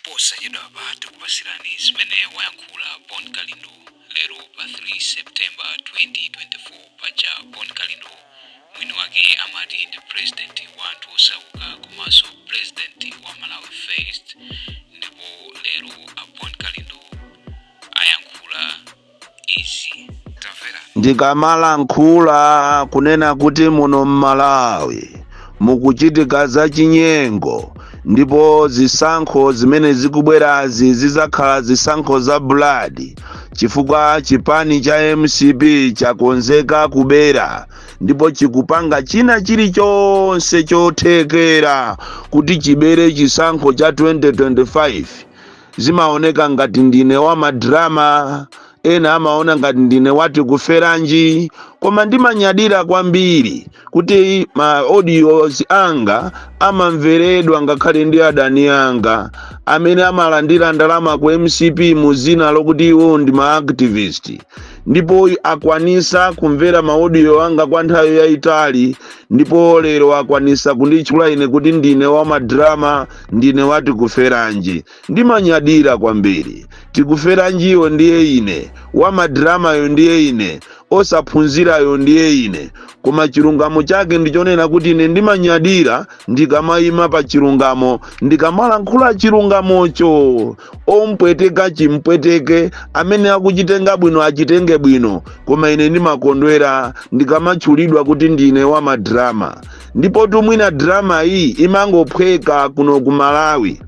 Posachedwapa tikupasirani zimene wayankhula Bon Kalindo lero pa 3 September 2024. Paja Bon Kalindo mwini wake amati ndi president wa anthu osauka komanso president wa Malawi First, ndipo lero a Bon Kalindo ayankhula izi. Tamvera. Ndikamalankhula kunena kuti muno mMalawi mukuchitika zachinyengo, ndipo zisankho zimene zikubwerazi zizakhala zisankho za blood, chifukwa chipani cha MCP chakonzeka kubera ndipo chikupanga china chilichonse chothekera kuti chibere chisankho cha 2025. Zimaoneka ngati ndine wa madrama, ena amaona ngati ndine wati kuferanji, koma ndimanyadira kwambiri kuti ma audios anga amamveredwa ngakhale ndi adani anga amene amalandira ndalama ku MCP mu zina lokuti iwo ndi ma activist, ndipo akwanisa kumvera ma audio anga kwa nthawi yayitali, ndipo lero akwanisa kunditchula ine kuti ndine wa madrama, ndine wati kuferanji. Ndimanyadira kwambiri. Tikuferanjiyo ndiye ine, wa madramayo ndiye ine, osaphunzirayo ndiye ine, koma chilungamo chake ndichonena kuti ine ndimanyadira ndikamayima pa chilungamo, ndikamalankhula chilungamocho. Ompweteka chimpweteke, amene akuchitenga bwino achitenge bwino, koma ine ndimakondwera ndikamatchulidwa kuti ndine wa madrama. Ndipo tumwina drama iyi imangophweka kuno ku Malawi,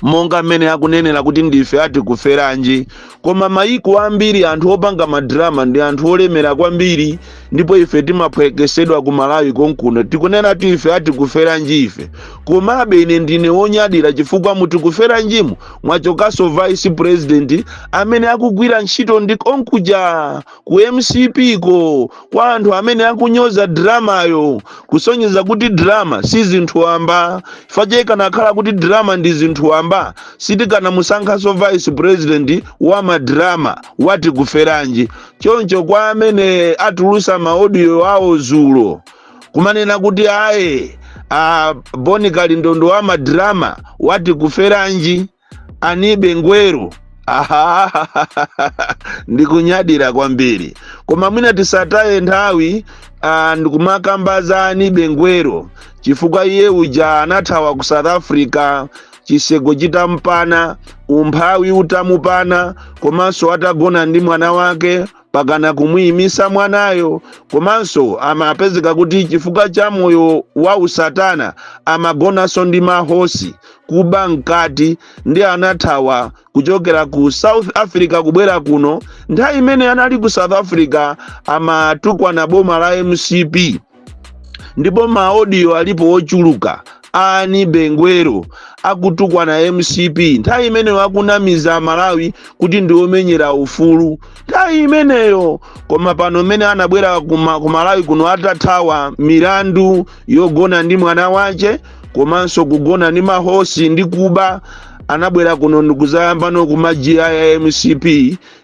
monga mmene akunenera kuti ndife ati kuferanji, koma mayiko ambiri anthu opanga madrama ndi anthu olemera kwambiri, ndipo ife timaphwekesedwa ku Malawi konkuno. Tikunena ti ife ati kuferanji ife, komabe ine ndine wonyadira chifukwa mutikuferanjimu mwachokanso vice president amene akugwira ntchito ndi konkuja ku MCP ko, kwa anthu amene akunyoza dramayo, kusonyeza kuti drama si zinthu wamba. Fache ikanakhala kuti drama ndi zinthu wamba, sitikanamusankhanso vice president wa madrama wati kuferanji. Choncho kwa amene atulusa ma audio awo zulo kumanena kuti aye, a Boni Kalindo wa madrama wati kuferanji, anibe ngwero, ndikunyadira kwambiri. Koma mwina tisataye nthawi ndikumakamba za anibe ngwero, chifukwa iye uja anathawa ku South Africa chiseko chitampana, umphawi utamupana, komanso atagona ndi mwana wake pakana kumuyimisa mwanayo, komanso amapezeka kuti chifukwa cha moyo wa usatana amagonanso ndi mahosi, kuba mkati, ndi anathawa kuchokera ku South Africa kubwera kuno. Nthawi imene anali ku South Africa amatukwana boma la MCP, ndipo ma audio alipo ochuluka ani bengwero akutukwana MCP nthawi imeneyo, akunamiza Malawi kuti ndi omenyera ufulu nthawi imeneyo. Koma pano mmene anabwera ku Malawi kuno atathawa milandu yogona ndi mwana wace komanso kugona ndi mahosi ndi kuba, anabwera kuno ndikuzayambano kumajiya ya MCP,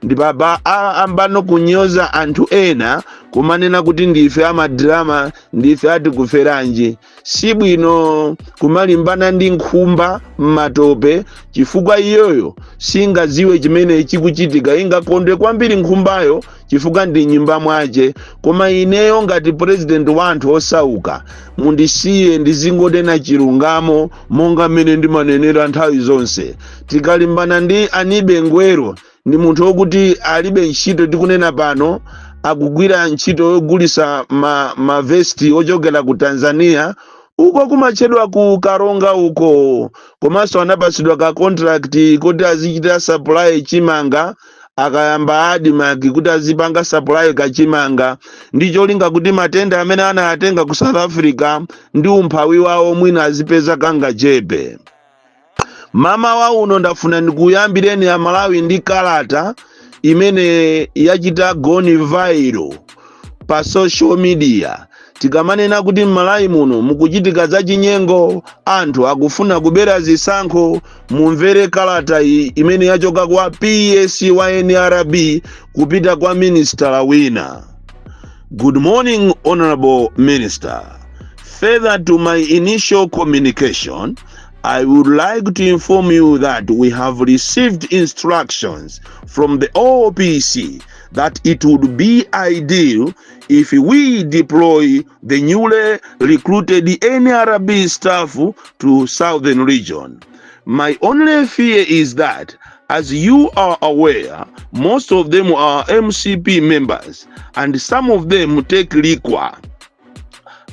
ndipapa ambano kunyoza anthu ena, kumanena kuti ndife amadrama, ndife ati kuferanji. Sibwino kumalimbana ndi nkhumba m'matope, chifukwa iyoyo singaziwe chimene chikuchitika. Ingakondwe kwambiri nkhumbayo chifukwa ndi nyumba mwace. Koma ineyo ngati president wa anthu osauka, mundisiye ndizingonena chilungamo monga mmene ndimanenera nthawi zonse. Tikalimbana ndi anibe ngwero, ndi munthu wokuti alibe ntchito. Tikunena pano akugwira ntchito yogulisa mavesti ochokera ku Tanzania uko kumatchedwa ku Karonga uko, komanso anapasidwa ka contract kuti azichita supply chimanga akayamba ADMARC, kuti azipanga supply kachimanga ndi cholinga kuti matenda amene anayatenga ku South Africa ndi umphawi wawo mwina azipeza kangachepe. Mama wa uno ndafuna ndikuyambireni ya Malawi ndi kalata imene yachita gone viral pa social media. Tikamanena kuti m'Malawi muno mukuchitika zachinyengo, anthu akufuna kubera zisankho, mumvere kalata iyi imene yachoka kwa PS wa NRB kupita kwa minister wina. "Good morning, Honorable Minister. Further to my initial communication, I would like to inform you that we have received instructions from the OPC that it would be ideal if we deploy the newly recruited NRB staff to Southern Region. My only fear is that, as you are aware, most of them are MCP members and some of them take liquor.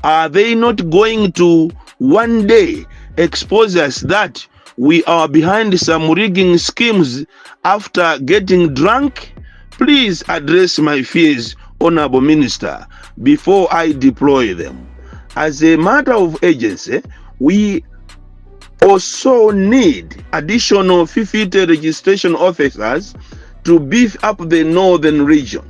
Are they not going to one day expose us that we are behind some rigging schemes after getting drunk? Please address my fears, Honorable Minister, before I deploy them. As a matter of urgency, we also need additional 50 registration officers to beef up the northern region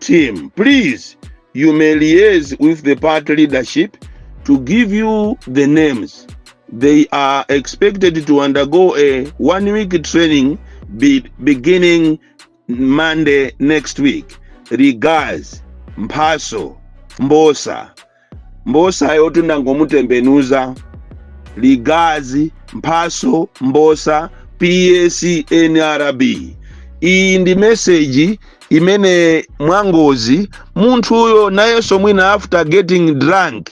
team. Please, you may liaise with the party leadership to give you the names. They are expected to undergo a 1 week training beginning Monday next week. Regards, Mphaso Mbosa. Mbosa yoti ndangomutembenuza. Regards, Mphaso Mbosa, PS NRB. Iyi ndi message imene mwangozi munthuyo nayenso mwina after getting drunk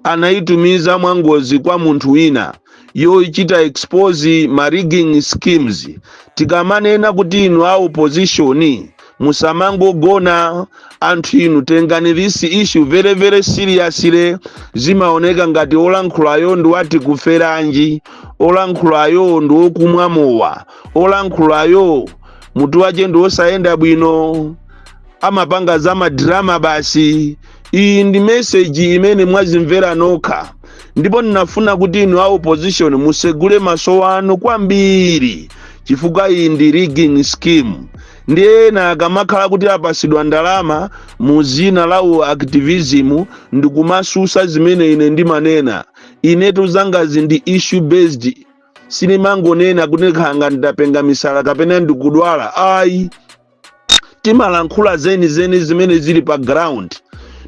anayitumiza mwangozi kwa munthu wina, yochita expose ma rigging schemes. Tikamanena kuti inu a opposition musamangogona, anthu inu tengani this issue very very seriously. Zimaoneka ngati olankhulayo ndi wati kuferanji, olankhulayo ndi okumwa mowa, olankhulayo mutu wache ndi osayenda bwino, amapanga za ma drama basi. Iyi ndi message imene mwazimvera nokha, ndipo ndinafuna kuti inu a opposition musegule maso anu kwambiri, chifukwa iyi ndi rigging scheme. Ndi ena akamakhala kuti apasidwa ndalama mu zina la u activism ndikumasusa zimene ine ndimanena. Inetu zangazi ndi issue based, sinimangonena kuti khanga ndapenga misala kapena ndikudwala, ayi. Timalankhula zenizeni zimene zili pa ground,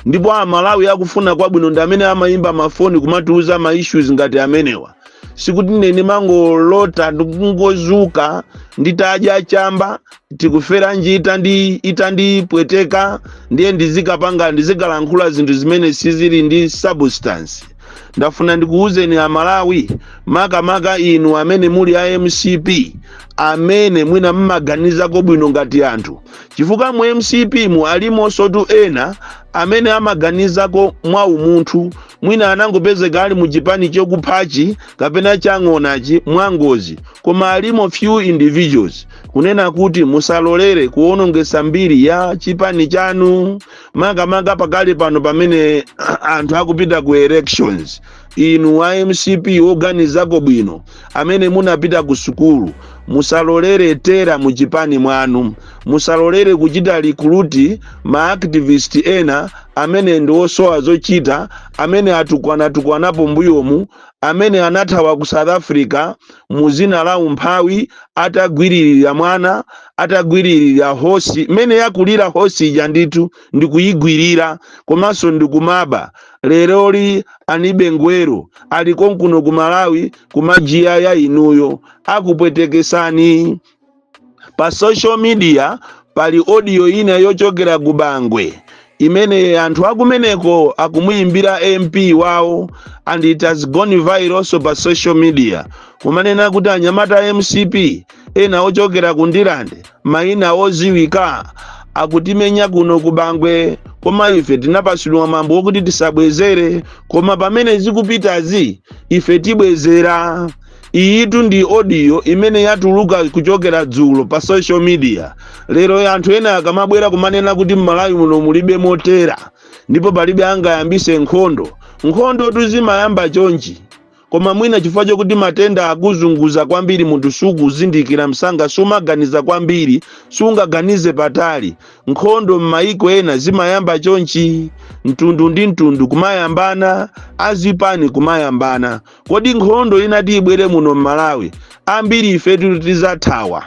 ndipo Amalawi akufuna kwabwino ndi amene amayimba mafoni kumatiuza ma issues ngati amenewa. Sikuti nene mangolota ndikungozuka nditadya chamba, tikufera nji itandipweteka, ndiye ndizikapanga, ndizikalankhula zinthu zimene sizili ndi substance. Ndafuna ndikuwuzeni Amalawi, makamaka inu amene muli a MCP, amene mwina mmaganizako bwino ngati anthu, chifukwa mu MCP mu alimonso ena amene amaganizako mwa umunthu. Mwina anangopezeka ali mu chipani chokuphachi kapena chang'onachi mwangozi, koma alimo few individuals. Kunena kuti musalolere kuwonongesa mbiri ya chipani chanu, makamaka pakali pano pamene anthu akupita ku elections. Inu a MCP oganizako bwino, amene munapita ku sukulu, musalolere terror mu chipani mwanu. Musalolere kuchita recruit ma activist ena amene ndi osowa zochita, amene atukwanatukwanapo mbuyomu, amene anathawa ku South Africa mu zina la umphawi, atagwiririra mwana, atagwiririra hosi mmene yakulira hosi ija ndithu ndikuyigwirira komanso ndikumaba. Leroli anibe ngwero ali konkuno ku Malawi kumajiya ya inuyo akupwetekesani. Pa social media pali audio ina yochokera ku Bangwe imene anthu akumeneko akumuyimbira MP wawo, and it has gone viral also pa social media, kumanena kuti anyamata MCP ena ochokera ku Ndilande, mayina oziwika, akutimenya kuno ku Bangwe, koma ife tinapasidwa mambo okuti tisabwezere, koma pamene zikupitazi ife tibwezera. Iyitu ndi audio imene yatuluka kuchokera dzulo pa social media. Lero anthu ena akamabwera kumanena kuti m'Malawi muno mulibe motera ndipo palibe angayambise nkhondo, nkhondo tuzimayamba chonchi. Koma mwina chifukwa chokuti matenda akuzunguza kwambiri, munthu sukuzindikira msanga, sumaganiza kwambiri, sungaganize patali. Nkhondo m'mayiko ena zimayamba chonchi, mtundu ndi mtundu kumayambana, azipani kumayambana. Kodi nkhondo inati ibwere muno m'Malawi, ambiri ifetu tizathawa,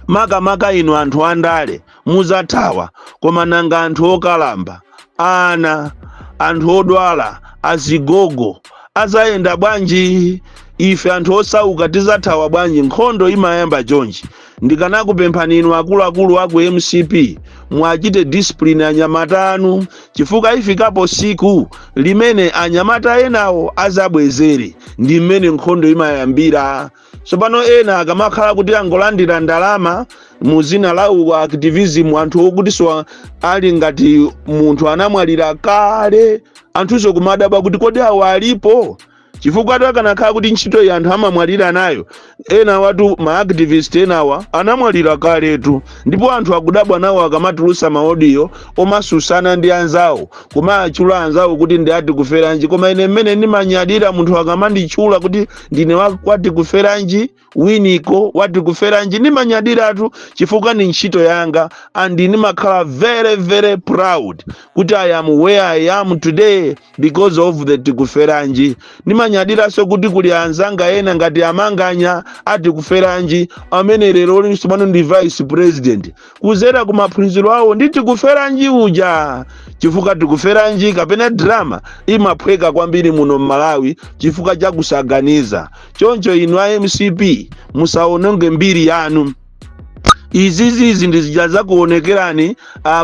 makamaka inu anthu andale muzathawa. Koma nanga anthu okalamba, ana, anthu odwala, azigogo azayenda bwanji? Ife anthu osauka tizathawa bwanji? Nkhondo imayamba chonchi. Ndikanakupemphani inu akuluakulu aku MCP, mwachite discipline anyamata anu, chifukwa ifikapo siku limene anyamata enawo azabwezere. Ndi mmene nkhondo imayambira. Tsopano ena akamakhala kuti angolandira ndalama muzina la activism, anthu okuti so ali ngati munthu anamwalira kale, anthuso kumadabwa kuti kodi awo alipo? Chifukwa atu akanakhala kuti ntchito iyi anthu amamwalira nayo, ena watu ma activist enawa anamwalira kaletu. Ndipo anthu akudabwa nawo akamatulusa ma audio omasusana ndi anzawo, kumatchula anzawo kuti ndi ati kuferanji. Koma ine mmene ndimanyadira munthu akamanditchula kuti ndine wati kuferanji, winiko wati kuferanji, ndimanyadiratu chifukwa ni ntchito yanga, and ndimakhala very very proud kuti I am where I am today because of the Tikuferanji. Ndimanyadiranso kuti kuli anzanga ena ngati amanganya ati kuferanji, amene lero linso pano ndi vice president kuzera ku maphunziro awo ndi Tikuferanji uja, chifukwa Tikuferanji kapena drama imaphweka kwambiri muno mMalawi chifukwa chakusaganiza. Choncho inu a MCP, musaononge mbiri yanu. Izizizi ndi zija zakuonekerani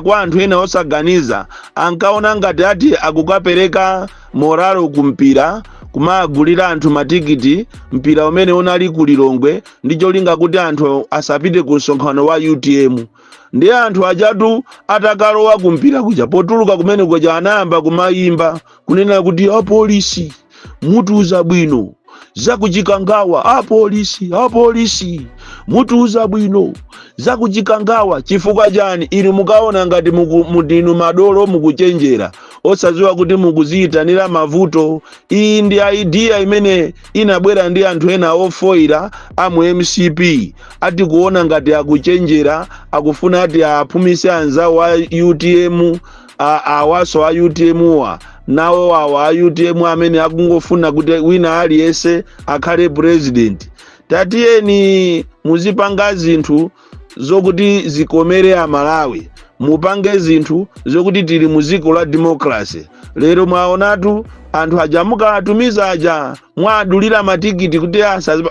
kwa anthu ena osaganiza, ankaona ngati ati akukapereka morale kumpira, kumagulira anthu matikiti mpira umene unali ku Lilongwe, ndi cholinga kuti anthu asapite ku msonkhano wa UTM. Ndi anthu ajatu atakalowa kumpira kuja, potuluka kumene kuja anayamba kumayimba kunena kuti, "Apolisi mutuza bwino zakuchikangawa, apolisi, apolisi mutuza bwino zakuchikangawa." Chifukwa chani? Inu mukaona ngati mudinu madolo, mukuchenjera, osadziwa kuti mukuziyitanira mavuto. Iyi ndi idea imene inabwera ndi anthu ena ofoira amu MCP, ati kuona ngati akuchenjera, akufuna ati aphumise anzawo a UTM. Awaso a UTM wa nawo awa a UTM amene akungofuna kuti wina aliyense akhale president. Tatiyeni muzipanga zinthu zokuti zikomere Amalawi, mupange zinthu zokuti tili mu dziko la democracy. Lero mwaonatu anthu aja mukawatumiza aja, mwadulira matikiti kuti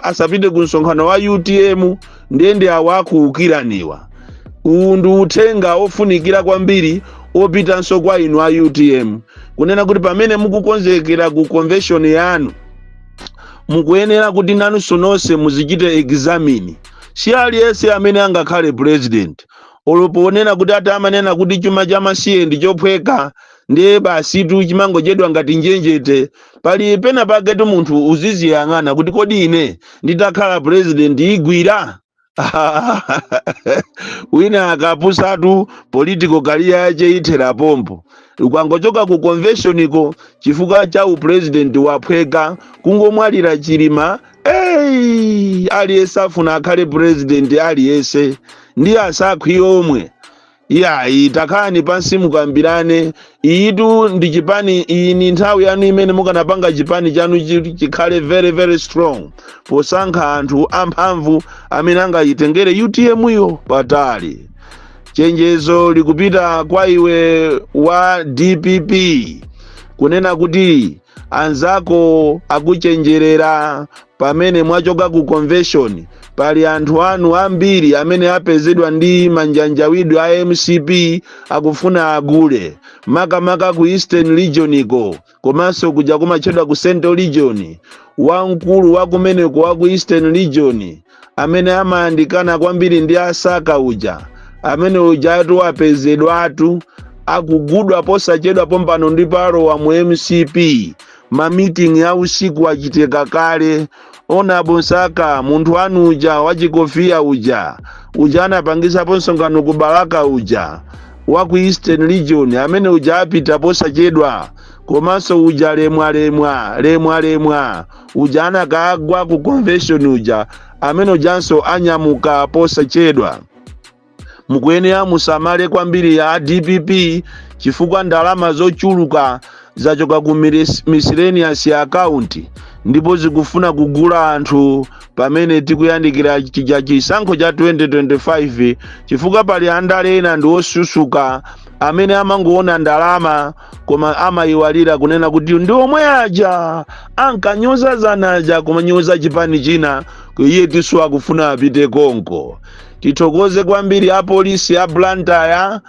asapite ku msonkhano wa UTM, ndende awo akuukiraniwa. Uwu ndi uthenga ofunikira kwambiri opitanso kwa inu a UTM, kunena kuti pamene mukukonzekera ku convention yanu, mukuyenera kuti nanunso nonse muzichite examine. Si aliyense amene angakhale president. Oloponena kuti ati amanena kuti chuma cha masiye ndi chophweka, ndiye basitu chimangodyedwa ngati njenjete. Pali pena paketu munthu uziziyang'ana kuti kodi ine nditakhala president igwira? Wina akapusatu, political career yache ithera pompo ukangochoka ku convention iko, chifukwa cha upresident waphweka. Kungomwalira Chilima, hey, aliyense afuna akhale president, aliyense ndi asakhwi omwe. Iyayi, takhalani pansi mukambirane. Iyitu ndi chipani, iyi ni nthawi yanu imene mukanapanga chipani chanu chikhale very very strong, posankha anthu amphamvu amene angayitengere UTM yo patali. Chenjezo likupita kwa iwe wa DPP, kunena kuti anzako akuchenjerera. Pamene mwachoka ku convention, pali anthu anu ambiri amene apezedwa ndi manjanjawidwe a MCP, akufuna agule, makamaka ku Eastern Region iko, komanso kuja kumatchedwa ku Central Region. Wamkulu wa kumeneko wa ku Eastern Region amene amayandikana kwambiri ndi Asaka uja, amene ujatu wapezedwatu akugudwa posachedwa pompano ndi palowa mu MCP. Ma meeting ya usiku achitika kale. Onabo Saka, munthu anu uja wachikofiya uja, uja anapangisapo msonkhano ku Balaka uja, wa ku Eastern Region, amene uja apita posachedwa. Komanso uja lemwa lemwa lemwa lemwa uja anakagwa ku convention uja, amene ujanso anyamuka posachedwa. Mukuyenera musamale kwambiri ya DPP, chifukwa ndalama zochuluka zachoka ku miscellaneous account, ndipo zikufuna kugula anthu pamene tikuyandikira chija chisankho cha 2025, chifukwa pali andale ena ndi osusuka. Amene amangoona ndalama koma amayiwalira kunena kuti ndi omwe aja ankanyoza zanaja, kumanyoza chipani china, iye tisu akufuna apite konko. Tithokoze kwambiri apolisi a Blantyre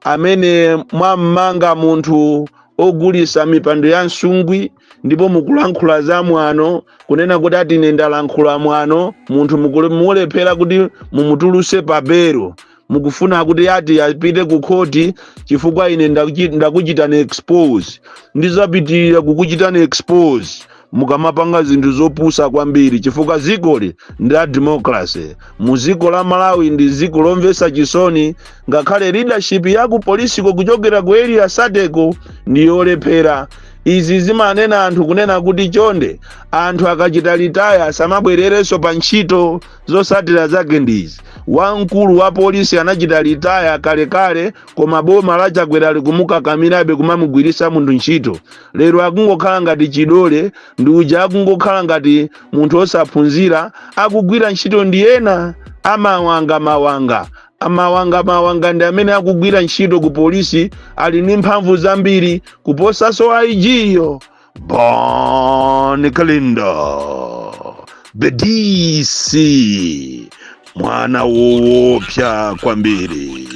amene mwammanga munthu ogulisa mipando ya msungwi, ndipo mukulankhula za mwano, kunena kuti ati ine ndalankhula mwano. Munthu mukulephera kuti mumutuluse pa belo, mukufuna kuti ati apite ku khoti chifukwa ine ndakuchitani expose. Ndizapitirira kukuchitani expose mukamapanga zinthu zopusa kwambiri, chifukwa zikoli ndi la democracy. Mu ziko la Malawi ndi ziko lomvetsa chisoni. Ngakhale leadership ya ku polisiko kuchokera ku Area 30 ko ndi yolephera. Izi zimanena anthu kunena kuti chonde, anthu akachita retire asamabwererenso pa ntchito. Zosatira zake ndizi: wamkulu wa polisi anachita retire kalekale, koma boma la Chakwera likumukakamirabe kumamugwirisa munthu ntchito. Lero akungokhala ngati chidole ndi uja, akungokhala ngati munthu osaphunzira, akugwira ntchito ndi ena amawanga mawanga amawanga mawanga, ndi amene akugwira ntchito ku polisi, ali ndi mphamvu zambiri kuposanso IG yo. Bon Kalindo, the DC, mwana woopsa kwambiri.